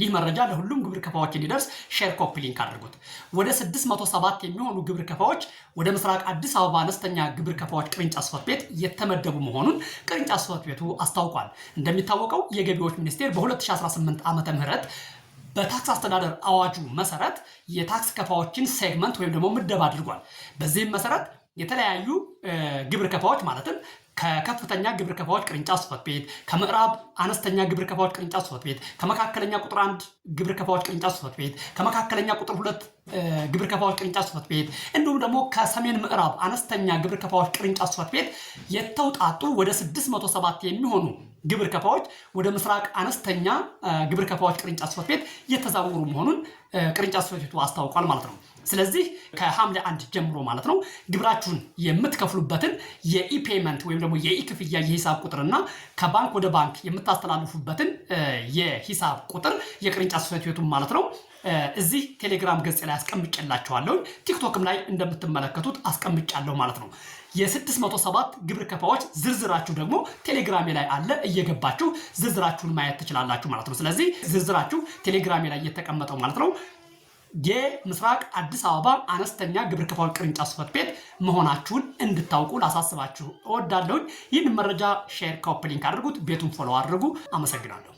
ይህ መረጃ ለሁሉም ግብር ከፋዎች እንዲደርስ share፣ copy link አድርጉት። ወደ 607 የሚሆኑ ግብር ከፋዎች ወደ ምስራቅ አዲስ አበባ አነስተኛ ግብር ከፋዎች ቅርንጫፍ ጽሕፈት ቤት የተመደቡ መሆኑን ቅርንጫፍ ጽሕፈት ቤቱ አስታውቋል። እንደሚታወቀው የገቢዎች ሚኒስቴር በ2018 ዓ.ም. በታክስ አስተዳደር አዋጁ መሰረት የታክስ ከፋዎችን segment ወይም ደግሞ ምደባ አድርጓል። በዚህም መሰረት የተለያዩ ግብር ከፋዎች ማለትም ከከፍተኛ ግብር ከፋዎች ቅርንጫፍ ጽሕፈት ቤት፣ ከምዕራብ አነስተኛ ግብር ከፋዎች ቅርንጫፍ ጽሕፈት ቤት፣ ከመካከለኛ ቁጥር 1 ግብር ከፋዎች ቅርንጫፍ ጽሕፈት ቤት፣ ከመካከለኛ ቁጥር 2 ግብር ከፋዎች ቅርንጫፍ ጽሕፈት ቤት እንዲሁም ደግሞ ከሰሜን ምዕራብ አነስተኛ ግብር ከፋዎች ቅርንጫፍ ጽሕፈት ቤት የተውጣጡ ወደ 607 የሚሆኑ ግብር ከፋዎች ወደ ምስራቅ አነስተኛ ግብር ከፋዎች ቅርንጫፍ ጽሕፈት ቤት የተዛወሩ መሆኑን ቅርንጫፍ ጽሕፈት ቤቱ አስታውቋል ማለት ነው። ስለዚህ ከሐምሌ 1 ጀምሮ ማለት ነው ግብራችሁን የምትከፍሉበትን የ e-payment ወይም ደግሞ የ e ክፍያ የሂሳብ ቁጥርና ከባንክ ወደ ባንክ የምታስተላልፉበትን የሂሳብ ቁጥር የቅርንጫፍ ጽሕፈት ቤቱን ማለት ነው እዚህ ቴሌግራም ገጽ ላይ አስቀምጬላችኋለሁ። ቲክቶክም ላይ እንደምትመለከቱት አስቀምጫለሁ ማለት ነው። የ607 ግብር ከፋዎች ዝርዝራችሁ ደግሞ ቴሌግራሜ ላይ አለ። እየገባችሁ ዝርዝራችሁን ማየት ትችላላችሁ ማለት ነው። ስለዚህ ዝርዝራችሁ ቴሌግራሜ ላይ የተቀመጠው ማለት ነው የምስራቅ አዲስ አበባ አነስተኛ ግብር ከፋዎች ቅርንጫፍ ጽሕፈት ቤት መሆናችሁን እንድታውቁ ላሳስባችሁ እወዳለሁኝ። ይህንን መረጃ share፣ copy link አድርጉት፣ ቤቱን follow አድርጉ። አመሰግናለሁ።